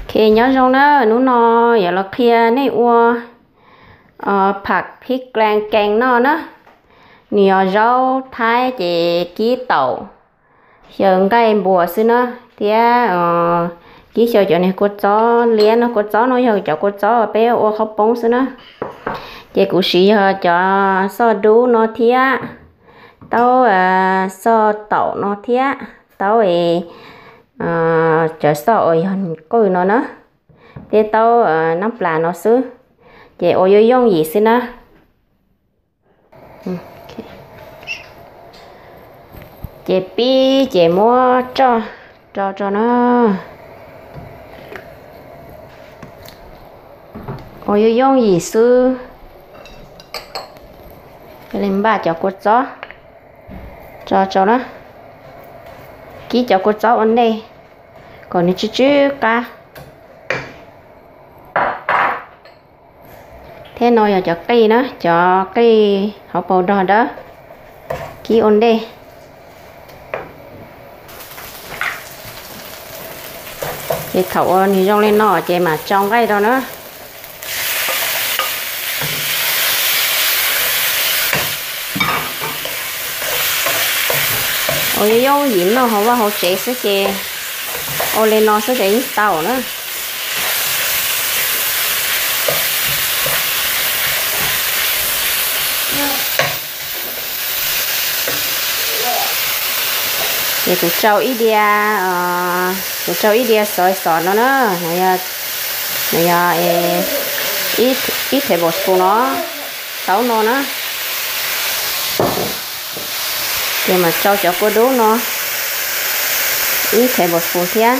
Ok, nyob zoo na, hnub no yuav los qhia nej ua pham phib klang kees noj na. Nws yog zaub thaib ces kib taum xyaw nqaij npua xwb na, thiab kib xyaw cov niag kua txob liab no, kua txob no yog cov kua txob peb ua qhaub poob xwb na. Ces kuv siv yog cov xoj dub no thiab, taub xoj taum no thiab, taub cov xoj uas yog qwj no na, thiab taub nab plas no xwb. Ces ua yooj yooj yim xwb na. Ces pib ces muab roj rau rau na. Ua yooj yooj yim xwb. Li npaj cov kua txob rau rau na. Kib cov kua txob ua ntej kom nws tsw tsw qab. Thiab no yog cov qij na, cov qij hauv paus rog dawb, kib ua ntej. Ces thaum ua nws zoo li no ces mam tsau nqaij rau na. Ua yooj yooj yim noj hauv vaj hauv tsev xwb ces ua li no xwb ces yeej tau na. Ces kuv tsau ib diav, kuv tsau ib diav soy sauce no na, nws yog ib tablespoon no, taub no na. Ces mam tsau cov kua dub no ib tablespoon thiab.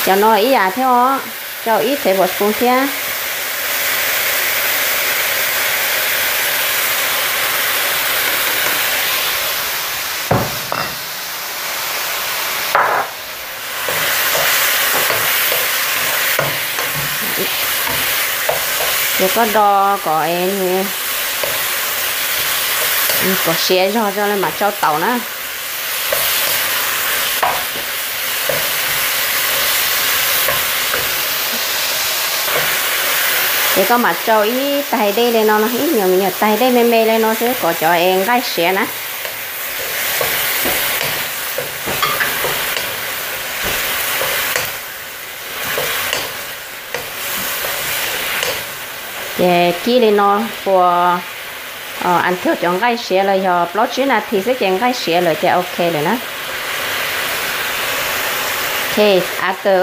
Cov no ib yam thiab os, tsau ib tablespoon thiab. Ces koj do kom, kom siav zog rau mam tsau taum na. Ces koj mam tsau ib tais dej li no, ib nyuag me nyuam tais dej me me li no xwb kom cov es nqaij siav na. Ces kib li no puas until cov nqaij siav los yog plaub tsib nas this xwb ces nqaij siav lawm ces ok lawm na. Ok, after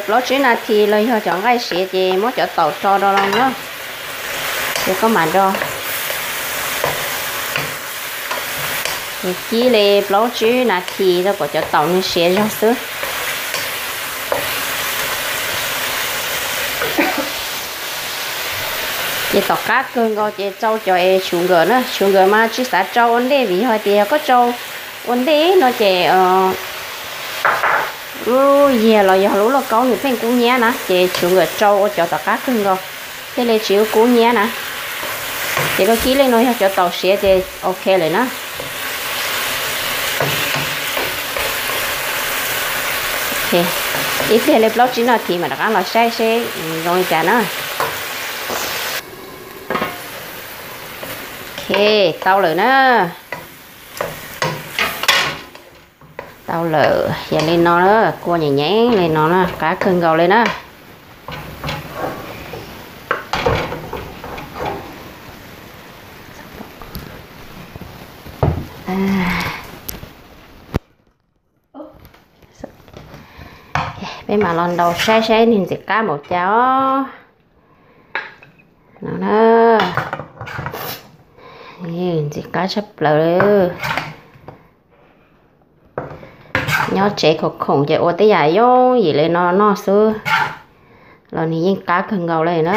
plaub tsib nas this los yog cov nqaij siav ces muab cov taum tso rau los na. Ces koj mam do. Ces kib li plaub tsib nas this rau kom cov taum nws siav zog xwb. Ces tom qab kawg nkaus ces tsau cov es sugar na, sugar mas tsis xav tsau ua ntej vim yog hais tias yog koj tsau ua ntej no ces lub yias los yog lub lauj kaub nws pheej kub hnyiab na, ces sugar tsau ua cov tom qab kawg nkaus thiaj li tsis kub hnyiab na. Ces koj kib li no yog cov taum siav ces ok lawm na. Ib pliag li plaub tsib nas this mam rov qab los saib seb zoo li cas na. Ok, tau lawm na. Tau lawm, yog li no na, kua nyeem nyeem li no na, qab kawg nkaus li na. Peb mam los ntaus saib saib nws ntxim qab npaum cas os. No na, ntxim qab tshaj plaws li. Nyob tsev khoom khoom ces ua tej yam yooj yim li no noj xwb los nws yeej qab kawg nkaus li na.